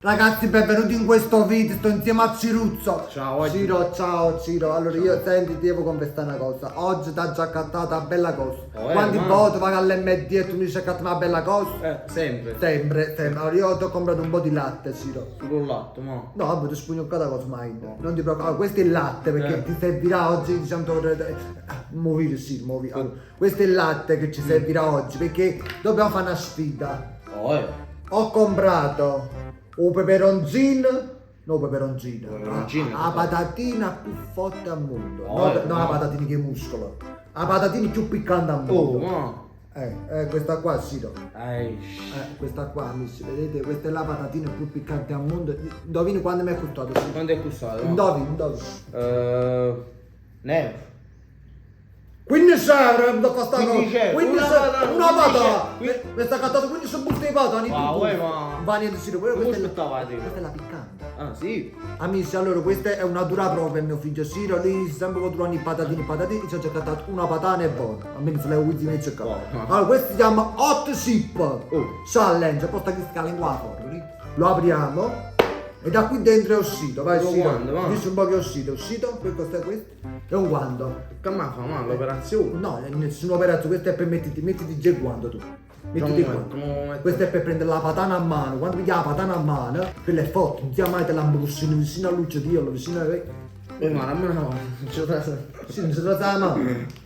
Ragazzi, benvenuti in questo video, sto insieme a Ciruzzo. Ciao, oggi- Ciro, ciao Ciro. Allora io, senti, devo confessare una cosa. Oggi ti ho già accattato una bella cosa. Oh, Quando ma- voto vado all'MD e tu mi dici accattare una bella cosa. Sempre. Sempre, sempre. Allora io ti ho comprato un po' di latte, Ciro. Solo il latte, ma. No, vabbè, ti spugno cada cosa mai. Non ti preoccupare. Allora, questo è il latte perché ti servirà oggi, diciamo, muovire, sì, muovi. Allora, questo è il latte che ci servirà oggi perché dobbiamo fare una sfida. Oh. Ho comprato un peperoncino, no peperoncino, Peperoncino, la patatina più forte al mondo. Oh, no, no, la no. patatina che muscolo, la patatina più piccante al Oh, mondo. ma. Questa qua, Ciro. Ehi. Questa qua, amici, vedete, questa è la patatina più piccante al mondo. Indovini quanto mi è costato? Ciro? Quanto è costato? Indovini, indovini. Un euro. 15 euro mi costato 15 euro. 15 Una patata, una 15 patata. euro. Mi sta accattato 15 buste di patata Ma uè, ma- Va niente, Ciro, quello Come questa è la, aspettavate? questa è la piccante. Ah, sì. Amici, allora questa è una dura prova per mio figlio Ciro, lì sempre con trovano i patatini, i patatini, ci ho accattato una patana e buona. Almeno se le usi mi cercato. Buona. Allora, questo si chiama Hot Chip Oh. Challenge, apposta che scala in qua fuori. Lo apriamo e da qui dentro è uscito, vai Lo Ciro. guanto, va. Dici un po' che è uscito, è uscito, che cos'è questo? È un guanto. Che ma fa, ma l'operazione? No, è nessuna operazione, questo è per metterti, mettiti già il guanto tu. Mettiti il Come guanto. metto? Questo è per prendere la patana a mano. Quando pigli la patana a mano, quella è forte, non sia mai te l'ambruscino vicino a luce di Dio, vicino a. Ma non no, non c'è da Sì, non si tratta la mano.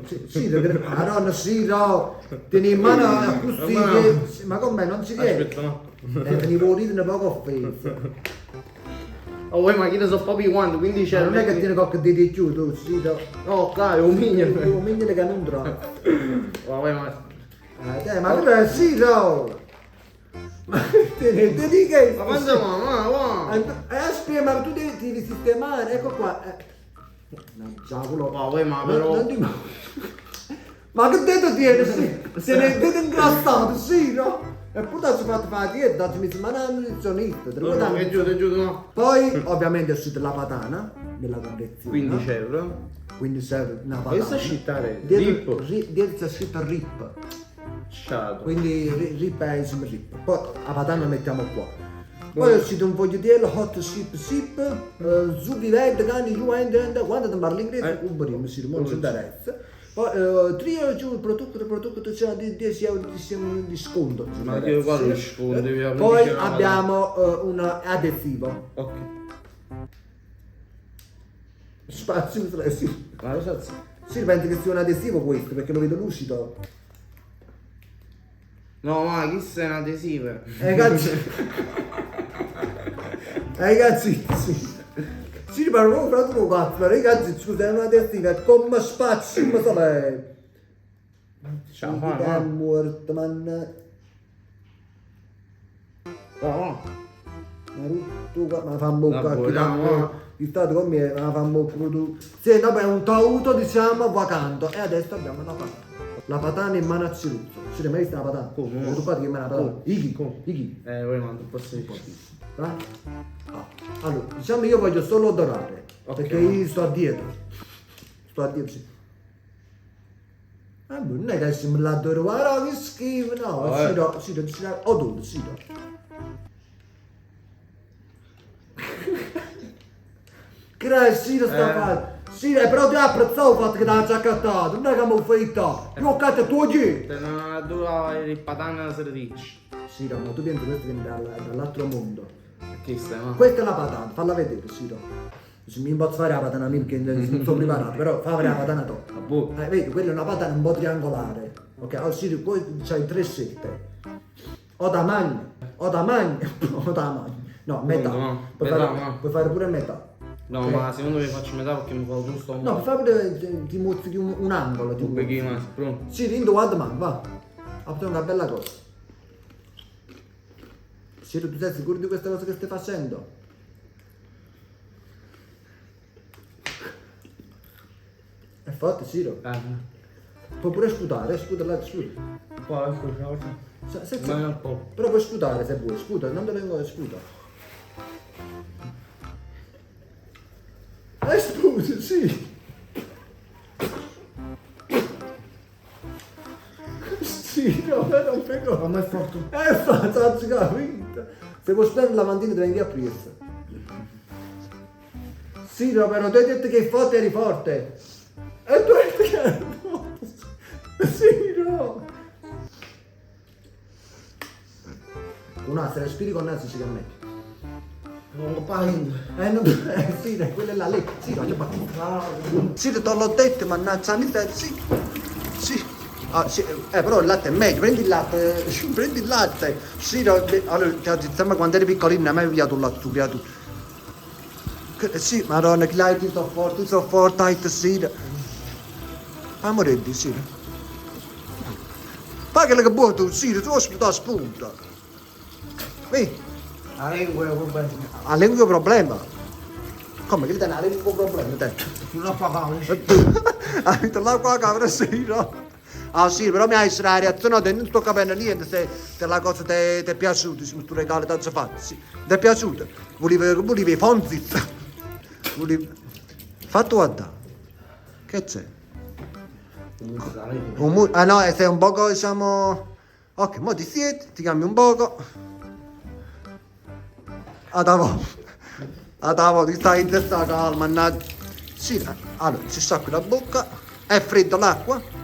Sì, sì, perché... Madonna, sì, no. Tieni in mano così Ma no. che... sì, Ma con me non ci riesci. Aspetta, no. Venivo ridere poco offeso. Oh, uè, ma chi ne so proprio quanto, quindi Ma c'è. non è che tieni qualche dito di più, tu, sì, no. No, claro, un mignolo. Un mignolo che non trovo. Vabbè, ma. Dai, ma quello è sì, no. Ma te ne te di che? Ma quando ma, ma, ma. Aspetta, ma tu devi, ti devi sistemare, ecco qua. No, già, quello. Ma uè, ma però. Non ti... Ma che dito tieni? Sì, tieni il dito ingrassato, sì, no? E poi ti fatto fare la dieta, ti messo ma una nutrizionista, te lo No, dai. è giù, è giù, no. Poi ovviamente è uscita la patana nella confezione. 15 euro. 15 euro una patana. Questa scelta è Dietro, rip. dietro c'è scritto rip. Sciato. Quindi rip è insomma rip. Poi la patana la mettiamo qua. Poi è uscito un fogliettello hot sip sip, zubi red, cani, you and and, quando ti parli inglese, un primo, sì, non ci interessa. Poi 3 euro prodotto, prodotto, c'è di 10 euro di sconto. ci Ma che interessa, quale sì. sconto? Via, Poi 15 euro. abbiamo un adesivo. Ok. Spazio, sì. Ma lo so. Sì, penso che sia un adesivo questo, perché lo vedo lucido. No, ma chi sei un adesivo? Ragazzi. Ragazzi, sì. Sì, ma non ho fatto un cazzo, ragazzi, scusa, è un adesivo, è come spazio, ma so lei. Ciao, fa, È no. morto, man. No, no. Ma rotto, ma fa un bocca, Vabbè, chi no, no. Il stato con me, ma fa un bocca tu. Sì, vabbè, è un tauto, diciamo, vacante. E adesso abbiamo la patana. La patana in mano a Ciruzzo. Siete mai vista la patana? Come? Tu fate che in mano la patana? Come? Ighi, Come? Ighi. Voi ma non posso dire. Vai. Ah, allora, diciamo io voglio solo odorare, Ok, perché ma- io sto a dieta. Sto a dieta, sì. Ah, boh, non è che si me l'adoro, guarda che schifo, no, Eh. Ciro, Ciro, Ciro, odore, Ciro. Che Ciro sta Eh. facendo? Ciro, però ti ho apprezzato il fatto che ti ha già accattato, non è che mi ho fatto. Io ho accattato tu oggi. Non adora il patana sredici. Ciro, ma tu pensi questo viene dall'altro mondo. Che stai, ma? Questa è la patata, falla vedere, Ciro. Se mi posso fare la patana a me perché non sono preparato, però fa vedere la patana top. Ah, boh. Vedi, quella è una patana un po' triangolare. Ok, allora Ciro, poi c'hai tre scelte. O da mangi, o da mangi, o da mangi. No, metà. No, Puoi metà, fare, no. puoi fare pure metà. No, Ok. ma secondo me faccio metà perché mi fa giusto un No, puoi fare pure, ti mozzichi un angolo. Ti Un mozzichi. pochino, ma pronto. Sì, rindo guarda man, va. Ha una bella cosa. Ciro, tu sei sicuro di questa cosa che stai facendo? È forte, Ciro. Puoi pure sputare, sputa là, sputa. Un po', ecco, ciao. Se, se, Ma un po'. Però puoi sputare se vuoi, sputa, non te vengo, sputa. Sputi, sì. Sì, no, ma non prego. Ma è forte. È fantastica vinta. Se vuoi spendere il lavandino ti vengo appresso. Sì, no, però tu hai detto che forte eri forte. E tu hai detto che eri forte. Sì, no. Una, se respiri con naso si metti. Non parlo. Non, sì, quella è là, lì. Sì, no, c'è Sì, te l'ho detto, mannaggia, mi stai, sì. Sì. Ah, sì, però il latte è meglio, prendi il latte, prendi il latte. Sì, no, allora, ti ho detto, quando eri piccolino, a me mi piace il latte, tu, creatura. Sì, madonna, che l'hai, ti sto forte, ti sto forte, hai sì. Amore, sì. Fai quello che vuoi tu, sì, tu ospita spunta. Vedi? La lingua è un problema. La lingua è un problema? Come che te la lingua è un problema? Te? Non ho pagato. Avete l'acqua capra, sì, no? Ah sì, però mi hai la reazione, non sto capendo niente se, se la cosa ti è piaciuta, se tu regalo ti ho fatto, sì. Ti è piaciuta? Volevi i Fonziz? Volevi... Fatto guardare. Che c'è? Ah no, sei un poco, diciamo... Ok, mo ti siedi, ti cambi un poco. A tavola. A tavola, ti stai in testa calma, mannaggia. Sì, allora, si sciacqui la bocca. È fredda l'acqua?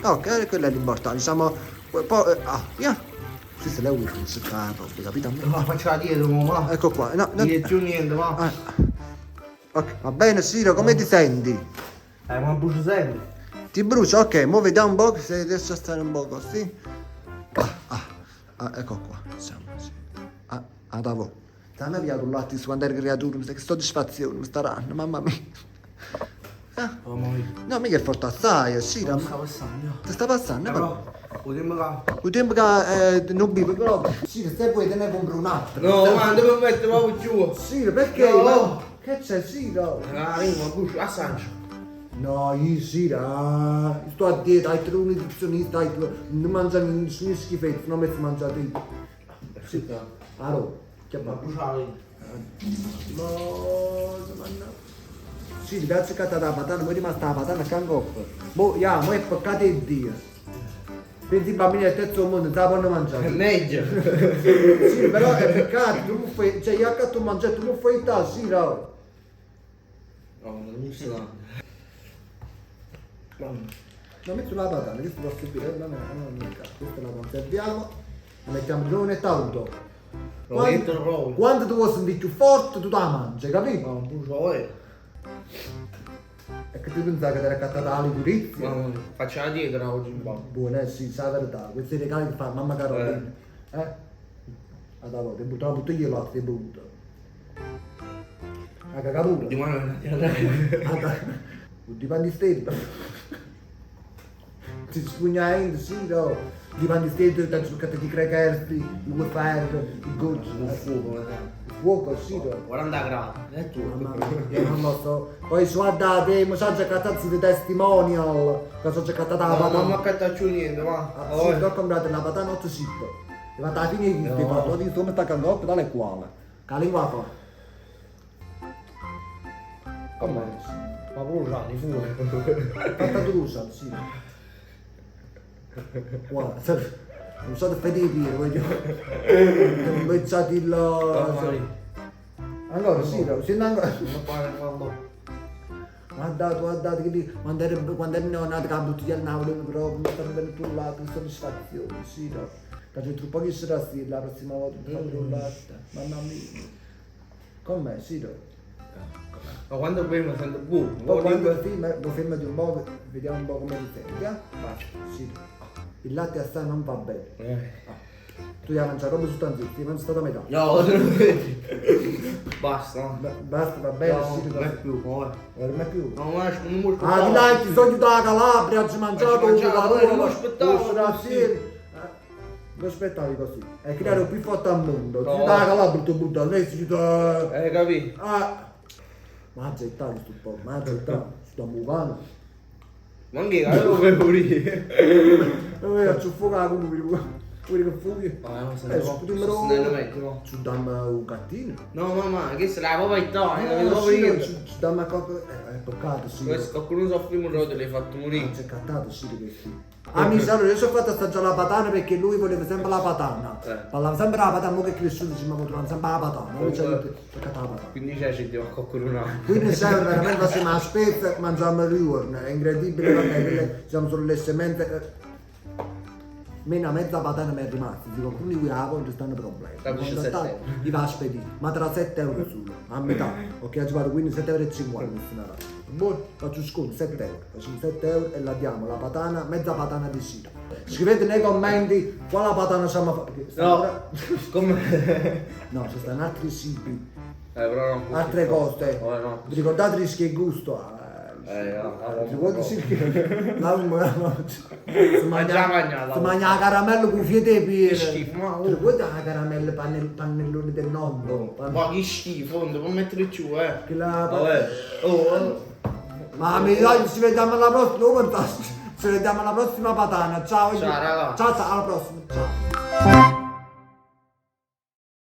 Ok, quello è l'importante, diciamo... Poi, ah, via. Questa è la ultima, si fa proprio, capito? No, faccio la dieta, ma. Ecco qua, no, no. Non più niente, ma. Ah. Ok, va bene, Siro, come ti senti? Ma brucio sempre. Ti brucia? Ok, mo vediamo un po' se riesci a stare un po' così. Ah, ah, ah, ecco qua, siamo, sì. Ah, a tavola. A me piace un latte su quando ero creatura, mi sa che soddisfazione, mi staranno, mamma mia. Ah. Oh, mia. No, mica è forte assai, sì, Non sta passando. Ti sta passando? Però, il tempo che... Il tempo che non bevo, però... Sì, se vuoi te ne compro un altro. No, ma devo mettere proprio giù. Sì, perché? No. Ma... Che c'è, Siro? La lingua, brucia, assaggio. No, io sì, sto a dieta, hai un nutrizionista, non mangio nessuna schifezza, non mi mangiate io. Sì, allora, che Ma va? brucia la lingua. No, mannaggia. Sì, ti piace cattare la patata, ma è rimasta la patata a coppa. Boh, ya, ma è peccato di Dio. Pensi i bambini del terzo mondo, non la possono mangiare. È meglio. Sì, però è peccato, tu non fai, cioè io accatto un mangiare, tu non fai ta, sì, no. No, non sta. No, metto la patata, questo può servire, non è, non è questa la conserviamo, la mettiamo di nuovo nel tauto. Lo metto proprio. Quando tu vuoi sentire più forte, tu la mangi, capito? No, brucia, eh. E che tu pensavi che ti era accattata la liquirizia? No, faccio la dieta oggi in po'. Buona, sì, sa la verità, questi regali che fa mamma Carolina. Eh? A tavola, ti butto la bottiglia di latte, ti butto. La cacapura. Di mano è Di pan di stella. Ti spugna in, sì, no. Di pan di stella, ti giocate di crackers, i wafer, i gocci. Un fuoco, ma Il fuoco, sì, no. 40 gradi, è tu. Mamma mia, io non lo so. Poi guardate, mi sono già cattato i testimonial, che sono già cattata la No, non mi patata. ha cattato più niente, ma. Ah, sì, ho comprato una patata 8 sip. E fatta alla fine di No. fatto, ho detto come sta cantando, tale quale. Che la lingua fa. Come? Ma brucia, di fuoco. Fatta brucia, sì. Guarda, non so se fai di voglio. Non pensate il. Allora, sì, sì, ancora. Non parlo. Guardate, guardate, che lì, quando ero neonato che la bottiglia al Napoli, però mi stanno venendo un latte, che soddisfazione, sì, no. Che c'è troppo che sarà sì, la prossima volta mi faccio un latte, mamma mia. Com'è, sì, no. Ma quando bevo mi sento buono. Poi quando lo fermati un po', vediamo un po' come ti senti, eh? Sì. Il latte assai non va bene. Ah. Tu devi mangiare roba sostanziosa, ti mangi stata metà. No, non vedi. Basta. no. Basta, va bene, No, sì, non è più, no. Non è più. No, ma non mi Ah, di là ti sono dalla Calabria, oggi mangiato Oggi mangiato, la non lo aspettavo così. Non aspettavi così. È che ero più forte al mondo. No. Ti dalla Calabria, tu butta lei si da. Capì? Ah. Ma gettato sto po', ma gettato, sto muovendo. Ma anche io lo bevo pure. Io ci fuoco la culo. Quello che fuje. Ah, no, Eh, sento, ci potremmo- sento meglio, no. Ci dammo un gattino. No, mamma, questa è la propria Italia, No, proprio sì, io. ci, ci dammo a cocca. Eh, è peccato, sì. Questo qualcuno soffre un rodo, l'hai fatto morire. C'è cattato, sì, che sì. Amici, allora io ci ho fatto assaggiare la patana perché lui voleva sempre la patana. Eh. Parlava sempre la patana, mo che è cresciuto ci ma trovando sempre la patana. Allora ci ha Comunque- detto, c'è cattato la patana. Quindi c'è, ci andiamo a qualcuno. 15 euro veramente facciamo la spesa, mangiamo il giorno, è incredibile, vabbè, quelle diciamo solo le semenze. Eh. Meno mezza patana mi è rimasta, dico, quindi qui a non ci stanno problemi. Tra 17 Contattate, euro. Gli va a spedire, ma tra 7 euro solo, a metà. Ok, oggi vado quindi 7,50 euro mi sono dato. Buono, faccio sconto, 7 euro. Facciamo 7 euro e la diamo, la patana, mezza patana di sera. Scrivete nei commenti quale patana siamo fatti. Perché sta No, ancora- come... No, ci stanno altri cibi, però no. altre cose. Oh, no. Vi ricordate rischi e gusto? Eh, no, no, Ti ricordi no. sì che la no, si mangia, già mangiata. si mangia la caramella con fiete e piede. Che schifo, ma- Ti ricordi la caramella pannellone del nonno? Pan- Ma che schifo, non può mettere giù, eh. Che la... Vabbè. Oh, oh. Ma mi dai, ci vediamo alla prossima, oh, fantastico. Ci vediamo alla prossima patana. Ciao. Ciao, raga. Ciao, ciao, alla prossima. Ciao.